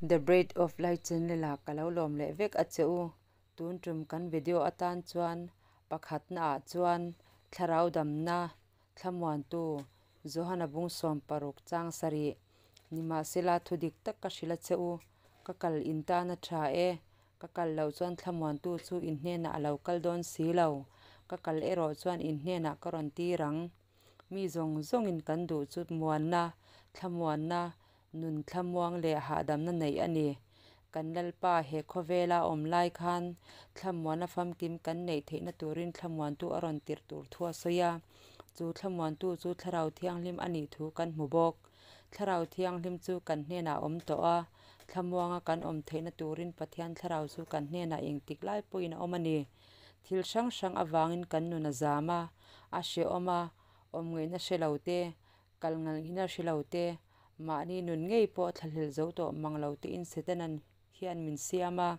The Breath of Life channel ah ka lo lawm leh vek a che u. Tun tum kan video atan chuan pakhatna ah chuan thlarau damna thlamuantu Johana bung 60 chang sarih nimahsela thu dik tak ka hrilh a che u. Ka kal in tan a tha e, ka kal loh chuan thlamuantu chu in hnenah a lo kal dawn si lo, ka kal erawh chuan in hnenah ka rawn tir ang. Mi zawng zawngin kan duh chu muanna, thlamuanna, nun thlamuang leh hahdamna neih a ni. Kan Lalpa he khawvela a awm lai khan thlamuanna famkim kan neih theihna turin thlamuantu a rawn tirh tur thu a sawi a. Chu thlamuantu chu Thlarau Thianghlim a nih thu kan hmu bawk. Thlarau Thianghlim chu kan hnenah a awm tawh a, thlamuanga kan awm theihna turin Pathian Thlarau chu kan hnenah engtik lai pawhin a awm a ni. Thil hrang hrang avangin kan nun a zam a, a hrehawm a, awmngaihna hre lo te, kal ngalhina hre lo te, mahni nun ngei pawh thlahlel zo tawh mang lo tein Setanan hian min siam a,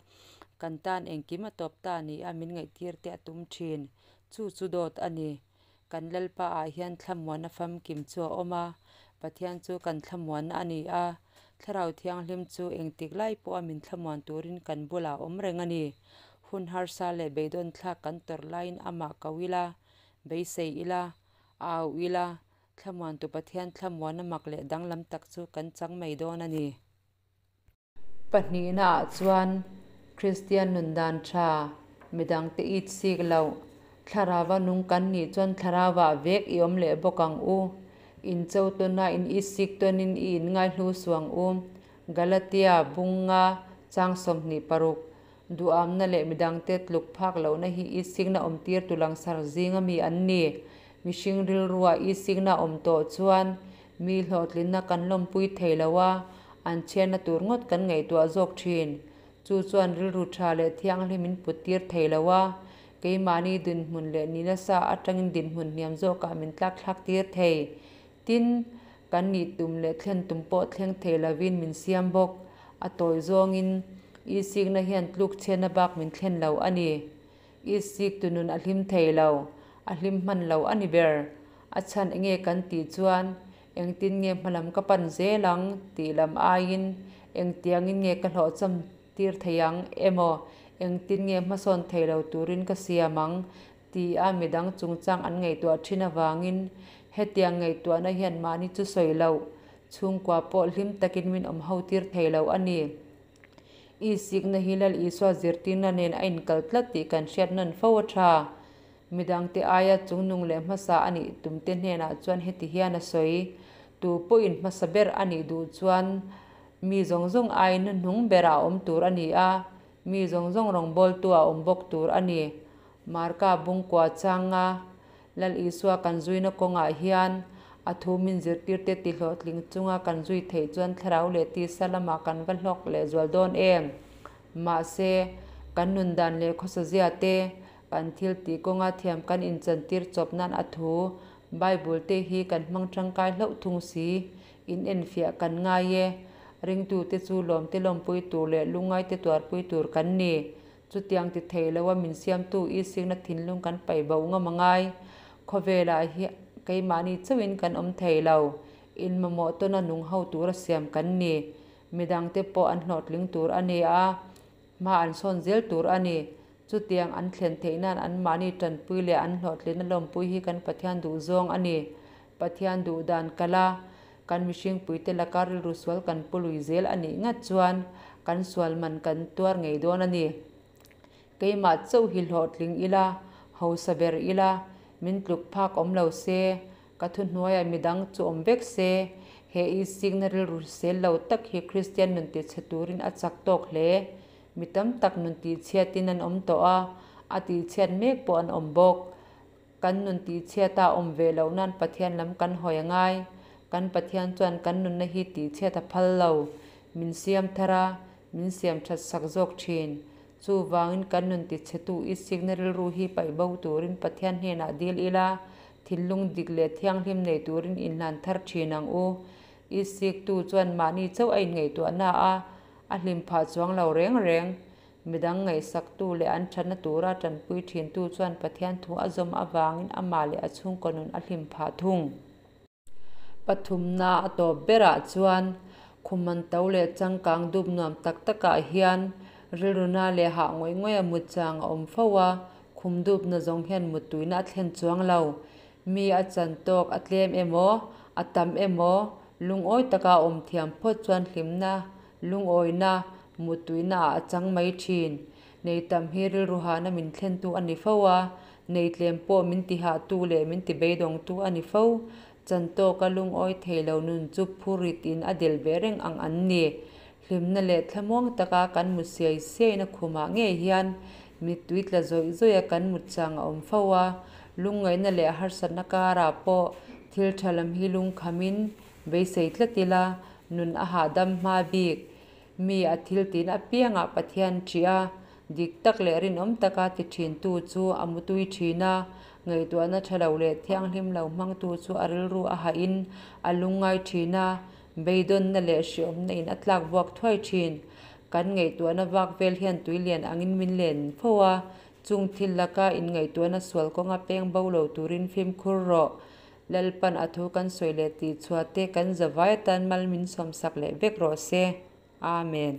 kan tan engkim a tawp ta ni a min ngaihtir te a tum thin. Chu chu dawt a ni. Kan Lalpa ah hian thlamuanna famkim chu a awm a, Pathian chu kan thlamuanna a ni a, Thlarau Thianghlim chu engtik lai pawha min thlamuan turin kan bulah a awm reng a ni. Hun harsa leh beidawnthlak kan tawrh laiin amah ko ila, beisei ila, au ila, Thlamuantu Pathian thlamuanna mak leh danglam tak chu kan chang mai dawn a ni. Pahnihnaah chuan Kristian nun dan tha, midangte it sik loh, thlarauva nung kan nih chuan thlarauva vek i awm leh bawk ang u. Incho tawna in it sik tawnin i inngaihlu suh ang u. Galatia bunga chang 26, Duhamna leh midangte tluk phak lohna hi it sikna awmtir tu langsar zinga mi an ni. Mihring rilrua it sikna awm tawh chuan Mi hlawhtlinna kan lawmpui thei lo a, an chhiarna tur ngawt kan ngaihtuah zawk thin. Chu chuan rilru tha leh thianghlim min put tir thei lo a, keimahni dinhmun leh ni nasa atangin dinhmun hniam zawkah min tlak thlak tir thei. Tin, kan nih tum leh thlen tum pawh thleng thei lovin min siam bawk. A tawi zawngin, isikna hian tluk chhiatna bak min thlen lo a ni. Isik tu nun a hlim thei lo, a hlim hman lo a ni ber. A chhan enge kan tih chuan engtin nge hmalam ka pan zel ang tih lam aiin engtiangin nge ka hlawhcham tir thei ang emaw engtin nge hmasawn thei lo turin ka siam ang ti a midang chungchang an ngaihtuah thin avangin hetiang ngaihtuahna hian mahni chu sawi loh chhungkua pawh hlim takin min awm ho tir thei lo a ni. Isikna hi Lal Isua zirtirna nen a inkal tlat tih kan hriat nawn fo a tha. Midangte aia chungnung leh hmasa a nih tumte hnenah chuan heti hian a sawi, Tu pawhin hmasa ber a nih duh chuan mi zawng zawng aiin hnuhnung berah a awm tur a ni a, mi zawng zawng rawngbawltu a awm bawk tur a ni. Marka bungkua changa Lal Isua kan zuina kawngah hian a thu min zirtirte tihlawhtling chunga kan zui theih chuan thlarau leh tisa lamah kan va hlawk lehzual dawn em? Mahse, kan nun dan leh khawsazia te, kan thil tih kawnga thiam kan inchantir chawp nan a thu Bible te hi kan hmang tangkai hlauh thung si, in enfiah kan ngai e. Ringtute chu lawmte lawmpui tur leh lungngaite tuarpui tur kan ni. Chutiang ti thei loa min siamtu isikna thinlung kan paih bo ngam a ngai. Khawvelah hi keimahni chauhin kan awm thei lo. Inmamawh tawna nung ho tura siam kan ni. Midangte pawh an hlawhtling tur a ni a, hma an sawn zel tur a ni. Chutiang an thlen theih nan anmahni tanpui leh an hlawhtlinna lawmpui hi kan Pathian duh zawng a ni. Pathian duh dan kal a, kan mihringpuite laka rilru sual kan pu lui zel a nih ngat chuan kan sual man kan tuar ngei dawn a ni. Keimah chauh hi hlawhtling ila, hausa ber ila, min tluk phak awm lo se, ka thuhnuaiah midang chu awm vek se, he isikna rilru hrisel lo tak hi Kristian nun tichhe turin a chak tawk hle. Mi tam tak nun tihchhiatin an awm tawh a, a tihchhiat mek pawh an awm bawk. Kan nun tihchhiata awm ve loh nan Pathian lam kan hawi a ngai. Kan Pathian chuan kan nunna hi tihchhiat a phal lo. Min siam thar a, min siam that sak zawk thin. Chuvangin kan nun tichhetu isikna rilru hi paih bo turin Pathian hnenah dil ila, thinlung dik leh thianghlim nei turin inhlan thar thin ang u. Isiktu chuan mahni chauh a inngaihtuahna a, a hlim phah chuang lo reng reng. Midang ngaihsaktu leh an thatna tura tanpui thintu chuan Pathian thu a zawm avangin amah leh a chhungkaw nun a hlim phah thung. Pathumna a tawp berah chuan Khum man to leh changkang dup nuam tak takah hian rilru na leh hah ngawih ngawiha mut chang a awm fo a, khum dup na zawng hian muttuina a thlen chuang lo. Mi a chan tawk a tlem emaw, a tam emaw, lungawi taka a awm thiam phawt chuan hlimna, lungawina, muttuina ah a chang mai thin. Nei tam hi rilru hahna min thlentu a ni fo a, nei tlem pawh min tihahtu leh min tibeidawngtu a ni fo. Chan tawka lungawi thei lo nun chu phurit in a delh beh reng ang an ni. Hlimna leh thlamuang taka kan mut siai siaina khumah ngei hian mittui tla zawih zawiha kan mut chang a awm fo a, lungngaihna leh harsatna karah pawh thil tha lam hi lungkhamin beisei tlat ila, nun a hahdam hma bik. Mi a thil tihna apiangah Pathian ṭih a, dik tak leh rinawm taka ti ṭhintu chu a mutui ṭhin a, ngaihtuahna ṭha lo leh thianghlim lo hmangtu chu a rilru a hahin a lungngai ṭhin a, beidawnna leh hreawmna in a tlak buak thuai ṭhin. Kan ngaihtuahna vak vel hian tui lian angin min len fo a, chung thil laka inngaihtuahna sual kawnga peng bo lo turin fimkhur rawh. Lalpan a thu kan sawi leh tihchhuah te kan zavai atan mal min sawmsak leh vek rawh se. Amen.